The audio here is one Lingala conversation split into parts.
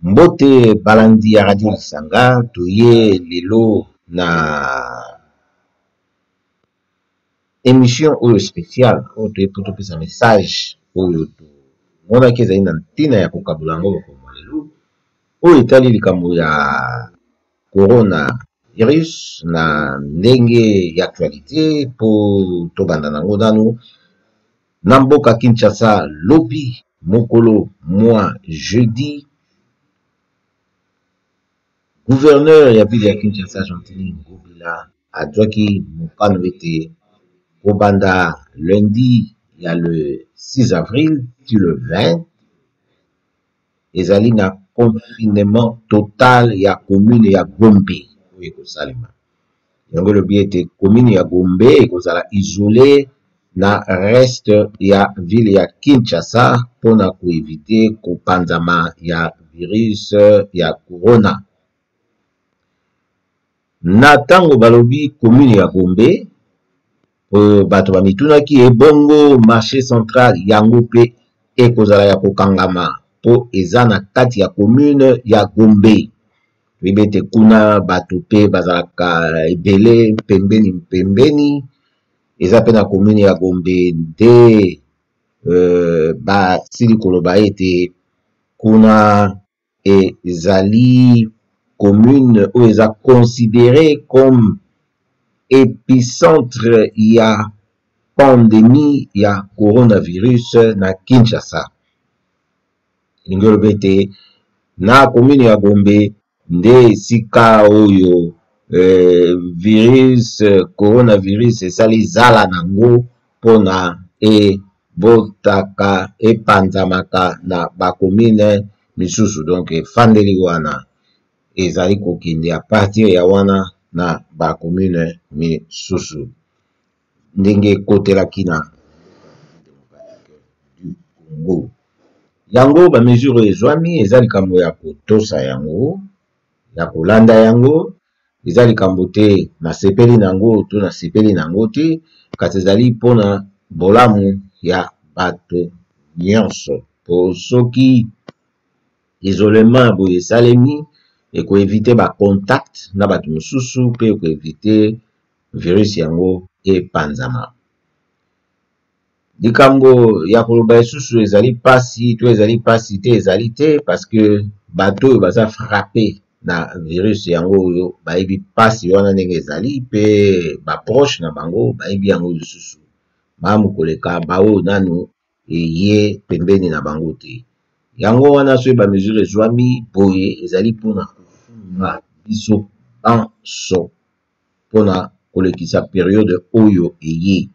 Mbote balandi ya radio Lisanga, toye lelo na emission oyo speciale oyo toye po topesa message oyo tomonaki ezali na ntina ya kokabola yango mokolo mwa lelo, oyo etali likambo ya corona virus na ndenge ya actualite po tobanda nango nanu. Na mboka Kinshasa lobi mokolo mwa jeudi, gouverneur ya ville ya Kinshasa Gentiny Ngobila azwaki mokano ete kobanda lundi ya le 6 avril ti le 20 ezali na confinement total ya commune ya Gombe oyo ekosalema. Yango elobi ete commune ya Gombe ekozala isole na reste ya ville ya Kinshasa mpona ko eviter kopanzama ya virus ya corona. Na tango balobi commune ya Gombe, bato bamitunaki ebongo marché central yango mpe ekozala ya kokangama mpo eza na kati ya commune ya Gombe. Toyebi ete kuna bato mpe bazalaka ebele pembeni pembeni, eza mpe na commune ya Gombe nde basili koloba ete kuna ezali commune oyo eza considere comme epicentre ya pandemie ya coronavirus na Kinshasa. Elingi oloba ete na commune ya Gombe nde esika oyo virus coronavirus esali zala nango mpona ebotaka epanzamaka na ba commune misusu, donc efandeli wana ezali kokende a partir ya wana na ba commune misusu ndenge ekotelaki na du Congo. Yango ba mesure oyo ezwami eza likambo ya kotosa yango, ya kolanda yango, eza likambo te nasepeli na yango to nasepeli na yango te, kasi ezali mpona bolamu ya bato nyonso. Po soki isolement boye esalemi, eko eviter ba contact na bato mosusu mpe eko eviter virus yango epanzama. Likambo ya koloba lisusu ezali pasi to ezali pasi te ezali te parce que bato oyo baza frappe na virus yango oyo bayebi pasi wana ndenge ezali pe ba proche na bango bayebi yango lisusu malamu koleka baoyo nanu eye pembeni na bango te. Yango wana soki ba mesure ezwami boye ezali mpona kosunga biso banso mpona kolekisa periode oyo eye.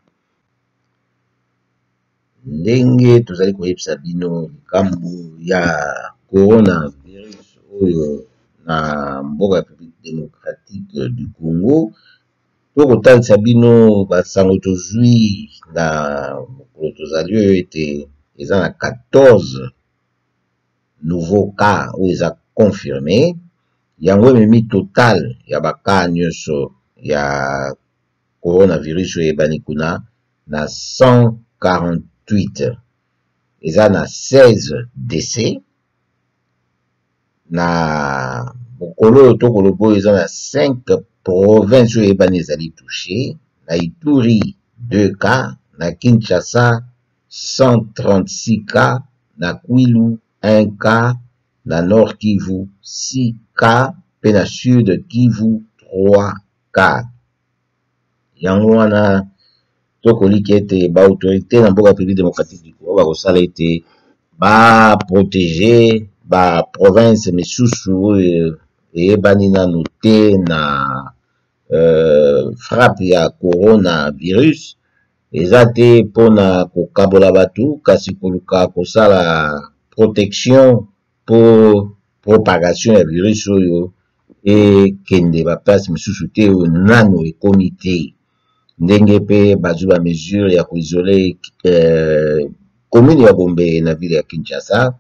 Ndenge tozali koyebisa bino likambo ya coronavirus oyo na mboka ya Republique Democratique du Congo, tokotalisa bino basango tozwi na mokolo tozali oyo ete eza na 14 nouveau cas oyo eza confirme, yango ememi total ya ba cas nyonso ya coronavirus oyo eyebani kuna na 148, eza na 16 décès na mokolo oyo tokoloba oyo eza na 5 province oyo eyebani ezali touche na Ituri 2 cas, na Kinshasa 136 cas, na Kwilu 1 cas, na Nord Kivu 6 cas mpe na Sud Kivu 3 cas. Yango wana tokoliki ete ba autorite na mboka Republique Democratique du Congo bakosala ete ba proteger ba province misusu oyo eyebani nanu te na frappe ya coronavirus. Eza te mpona kokabola bato, kasi koluka kosala protection po propagation ya virus oyo ekende ba place misusu te oyo nanu ekomi te. Ndenge pe bazwi ba mesure ya ko isole commune ya Gombe na ville ya Kinshasa,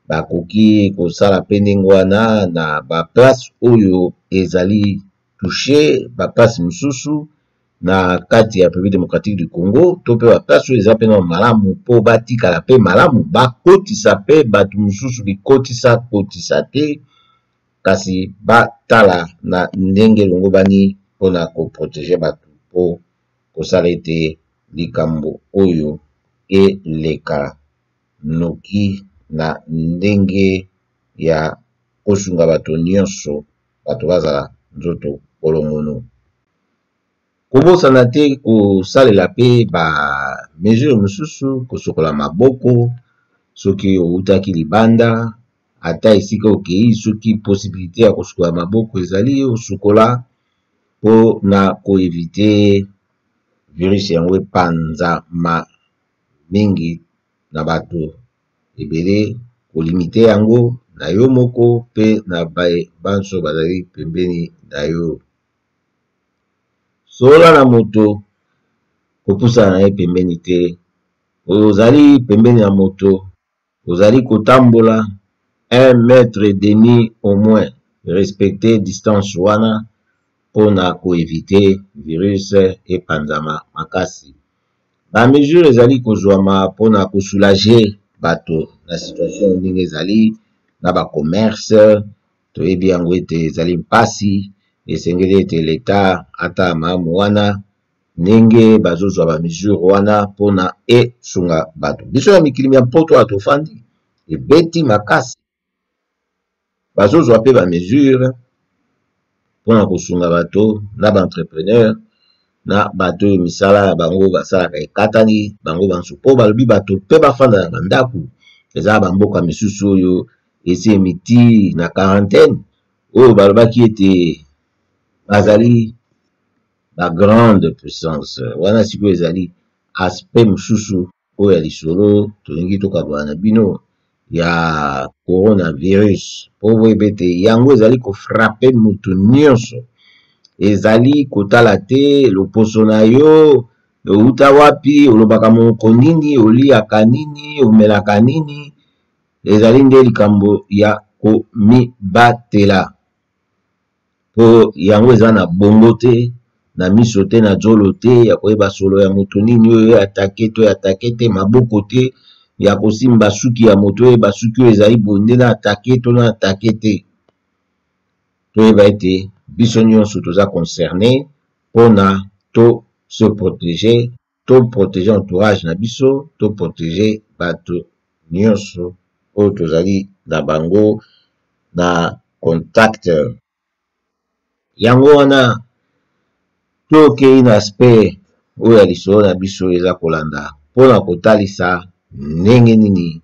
bakoki kosala pe ndenge wana na ba place oyo ezali touche, ba place mosusu. na kati ya République démocratique du Congo to mpe baplace oyo eza mpe na malamu mpo batikala mpe malamu, bakotisa mpe bato mosusu bikotisa kotisa te, kasi batala na ndenge elongobani mpona koprotege bato mpo kosala ete likambo oyo eleka noki na ndenge ya kosunga bato nyonso, bato bazala nzoto kolongono. Kobosana te kosalela mpe ba mesure mosusu, kosokola maboko soki owutaki libanda, ata esika okei, soki possibilité ya kosukola maboko ezali, osukola mpo na koevite virus yango epanzama mingi na bato ebele, kolimite yango na yo moko mpe na baye banso bazali pembeni na yo. Solola na moto, kopusana na ye pembeni te. Ozali pembeni ya moto, ozali kotambola 1 mètre et demi au moins, respecter distance wana mpona koevite virus epanzama makasi. Ba mesure ezali kozwama mpona kosoulager bato na situation ndenge ezali na ba commerce. Toyebi yango ete ezali mpasi, esengeli ete leta ata malamu wana ndenge bazozwa ba mesure wana mpona esunga bato. Biso ya mikili ya mpoto oyo tofandi ebeti makasi, bazozwa mpe ba mesure mpona kosunga bato na ba entrepreneur na bato oyo misala ya bango basalaka ekatani bango banso, mpo balobi bato mpe bafanda na bandako. Eza na bamboka misusu oyo esi emiti na quarantaine, oyo balobaki ete bazali ba grande puissance. Wana sikoyo ezali aspect mosusu oyo ya lisolo tolingi tokabola na bino ya coronavirus, mpo boyeba ete yango ezali kofrape moto nyonso, ezali kotala te loposo na yo outa wapi, olobaka monoko nini, oliaka nini, omelaka nini. Ezali nde likambo ya komibatela, mpo yango eza na bongo te, na miso te, na zolo te, ya koyeba solo ya moto nini oyo atake to atake te, maboko te ya kosimba suki ya moto oyeba suki oyo ezali boye nde na atake to na atake te. Toyeba ete biso nyonso toza concerné mpona to se protéger, to protéger entourage na biso, to protéger bato nyonso oyo tozali na bango na contact. Yango wana tokei na aspect oyo ya lisolo na biso eza kolanda mpona kotalisa ndenge nini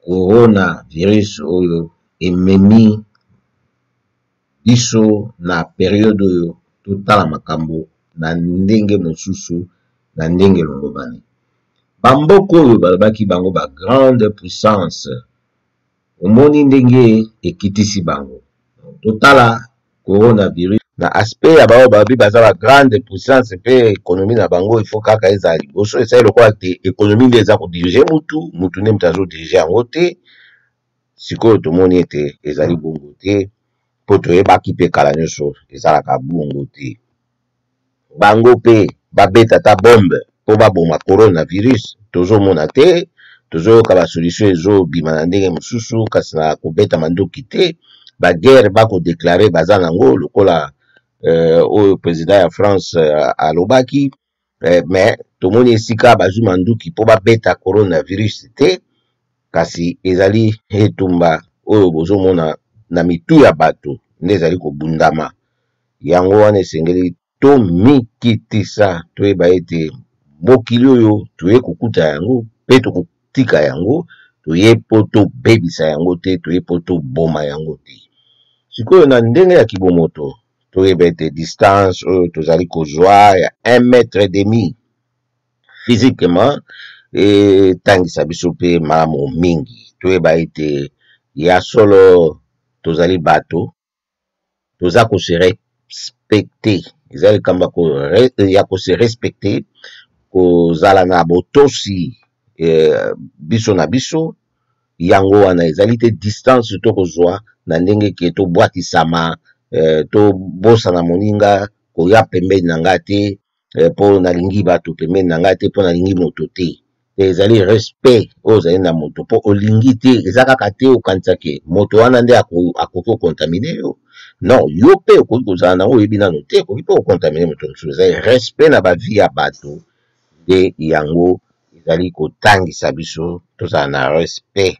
coronavirus oyo ememi biso na periode oyo totala makambo na ndenge mosusu, na ndenge elongobani. Bamboka oyo balobaki bango ba grande puissance, omoni ndenge ekitisi bango. Totala coronavirus na aspect ya bao babi baza ba grande puissance pe économie na bango il faut kaka ezala liboso. Esali lokola te économie nde eza kodirige mutu, mutu nde mutu azodirige yango te. Sikoyo tomoni ete ezali bongo te, mpo toyebaki mpe kala nyonso ezalaka bongo te. Bango mpe babeta ata bombe mpo baboma coronavirus, tozomona te, tozoyoka ba solution ezobima na ndenge mosusu, kasi na kobeta mandoki te. Ba guerre bakodeklare baza nango lokola oyo président ya France alobaki, mais tomoni esika bazwi manduki mpo babeta coronavirus te, kasi ezali etumba oyo bozomona na mitu ya bato nde ezali kobundama. Yango wana esengeli tomikitisa, toyeba ete mokili oyo toye kokuta yango mpe tokotika yango, toye mpo tobebisa yango te, toye mpo toboma yango te. Sikoyo na ndenge ya kibomoto, toyeba ete distance oyo tozali kozwa ya 1 mètre et demi physiquement etangisa biso mpe malamu mingi. Toyeba ete ya solo tozali bato, toza kose respecte, eza likambo ya kose respecte, kozala na botosi biso na biso. Yango wana ezali te distance tokozwa na ndenge ke tobwakisama, tobosana moninga koya pembeni na nga te. Mpo nalingi bato pembeni na ngai te, mpo nalingi moto te. Ezali respect oyo ozali na moto mpo olingi te. Eza kaka te okanisa ke moto wana nde akoki kocontamine yo. Non, yo mpe okoki kozala nango, oyebi nano te, okoki mpe kocontamine moto mosusu. Ezali respect na bavie ya bato nde yango ezali kotangisa biso tozala na respect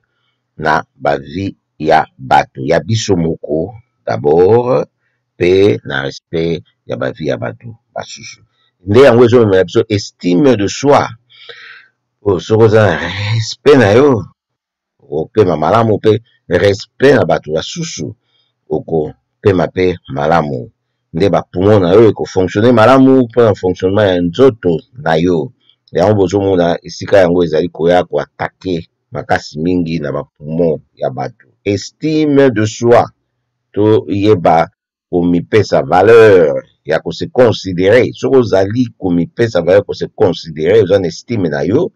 na bavie ya bato, ya biso moko d'abord, mpe na respect ya bavie ya bato basusu. Nde yango ezomemela biso estime de soi. Oyo soki oza na respect na yo, okopema malamu, mpe respect na bato basusu, okopema mpe malamu. Nde ba poumon na yo ekofonctionne malamu mpona fonctionnement ya nzoto na yo. Yango bozomona esika yango ezali koya koatake makasi mingi na ba poumon ya bato. Estime de soi, toyeba komipesa valeur ya kose considere. Soki ozali komipesa valeur, kose considere, oza na estime na yo,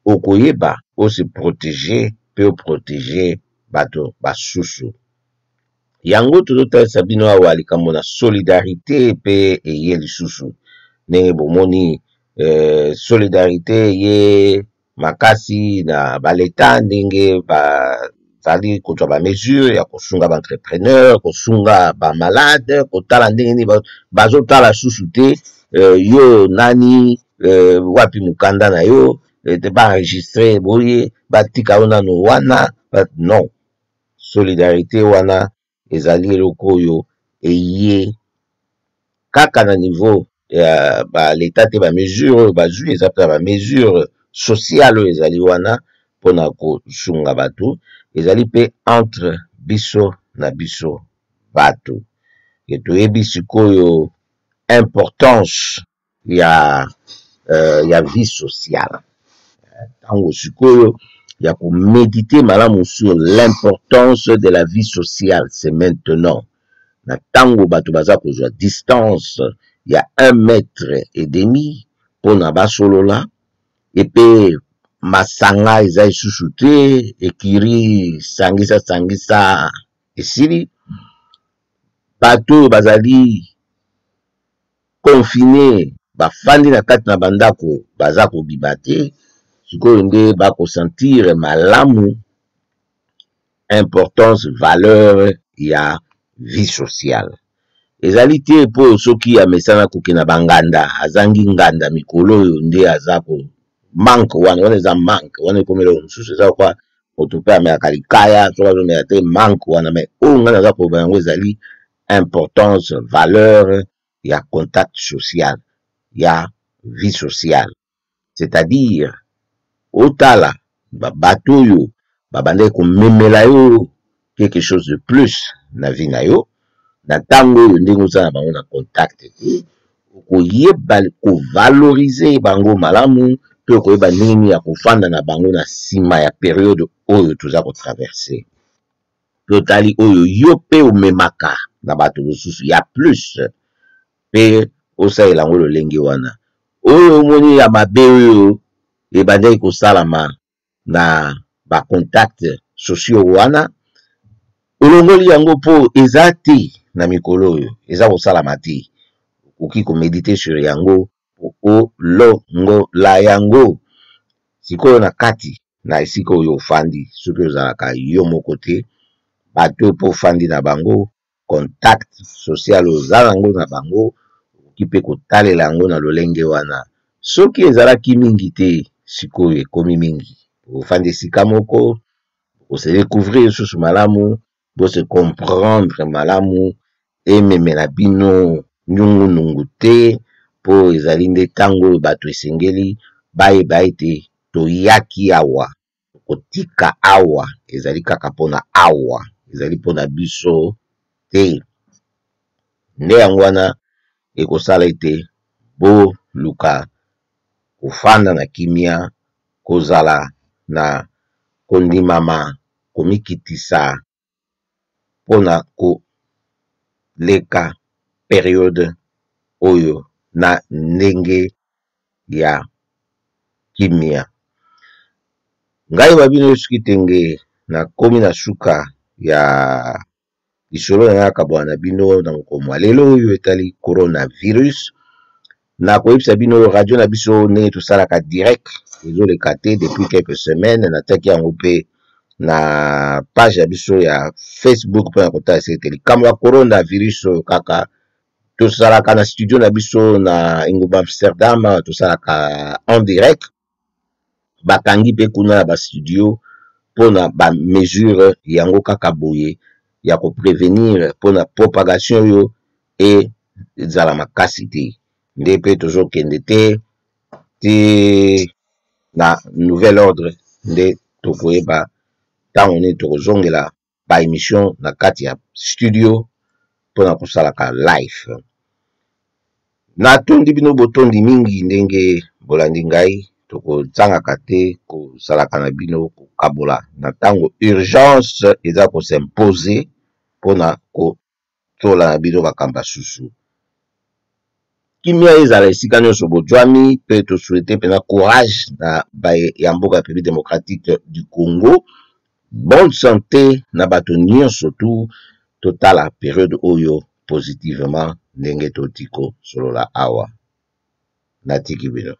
okoyeba ose proteger mpe oprotege bato basusu. Yango tozotalisa bino awa likambo na solidarite mpe eye lisusu ndenge bomoni solidarite eye makasi na baleta ndenge bazali kozwa ba mesure ya kosunga ba entrepreneur, kosunga ba malade, kotala ndenge nini bazotala susu te yo nani, wapi mokanda na yo, te ba enregistre boye, batika yo nano wana. Non, solidarite wana ezali eloko oyo eye kaka na niveau ya ba leta te. Ba mesure oyo bazwi eza mpe ba mesure sociale oyo ezali wana mpona kosunga bato, ezali mpe entre biso na biso bato. E toyebi sikoyo importance ya vie sociale. Ntango sikoyo ya komedite malamu sur l'importance de la vie sociale, c'est maintenant. Na ntango bato baza kozwa distance ya 1 mètre et demi mpona basolola, epe masanga eza lisusu te, ekiri sangisa sangisa esili, bato oyo bazali confine, bafandi na kati na bandako, baza kobima te. Sikoyo nde bakosentire malamu importance, valeur ya vie sociale. Ezali te mpo soki amesana kokenda banganda, azangi nganda mikolo oyo nde aza ko manque wana. Wana eza manque wana ekomi eloko mosusu, eza kwa moto mpe amelaka likaya, soki azomela te manque wana. Mais oyo ngai naza koloba yango ezali importance, valeur ya contact social, ya vie sociale. C'est-à-dire otala bato oyo babandaki komemela yo quelque chose de plus na vie na yo, na ntango oyo ndenge oza na bango na contact te, okoyeba kovalorize bango malamu, mpe okoyeba ndenge nini ya kofanda na bango na nsima ya periode oyo toza kotraverse. Mpe otali oyo yo mpe omemaka na bato mosusu ya plus, mpe osalela yango lolenge wana. Oyo omoni ya mabe oyo ebandaki kosalama na ba contact sociaux wana, olongoli yango mpo eza te na mikolo oyo eza kosalama te. Okoki komedite sur yango, olongola yango sikoyo na kati na esika oyo ofandi. Soki ozalaka yo moko te, bato oyo mpo ofandi na bango, contact social oza nango na bango, okoki mpe kotalela yango na lolenge wana. Soki ezalaki mingi te, sikoyo ekomi mingi. Ofandi esika moko, okose découvrir lisusu malamu, bose comprendre malamu, ememela bino nungunungu te, mpo ezali nde ntango oyo bato esengeli bayeba ete toyaki awa, kotika awa ezali kaka mpona awa, ezali mpona biso te. Nde yango wana ekosala ete boluka kofanda na kimia, kozala na kondimama, komikitisa mpona koleka periode oyo na ndenge ya kimia. Ngai wa bino Yesu Kitenge, nakomi na suka ya lisolo na ngai kabwana na bino na mokolo mwa lelo oyo etali coronavirus. Nakoyebisa bino radio na biso ndenge tosalaka direct ezoleka te depuis quelques semaines. Natiaki yango mpe na page ya biso ya Facebook mpo na kotala ete likambo ya corona virus oyo kaka tosalaka na studio na biso na engumba Amsterdam, tosalaka en direct. Bakangi mpe kuna na ba studio mpo na ba mesure yango kaka boye ya koprevenir mpo na propagation oyo ezala makasi te. Nde mpe tozokende te ti na nouvel ordre nde tokoyeba ntango nini tokozongela ba emission na kati ya studio mpona kosalaka live. Natondi bino botondi mingi ndenge bolandi ngai. Tokozangaka te kosalaka na bino kokabola na ntango urgence eza kosimpose mpona kotola na bino makambo susu. Kimia ezala esika nyonso bozwami, mpe tosouhaite mpenza courage na baye ya mboka ya République démocratique du Congo, bonne santé na bato nyonso. Tu totala periode oyo positivement ndenge toti kosolola awa. Natiki bino.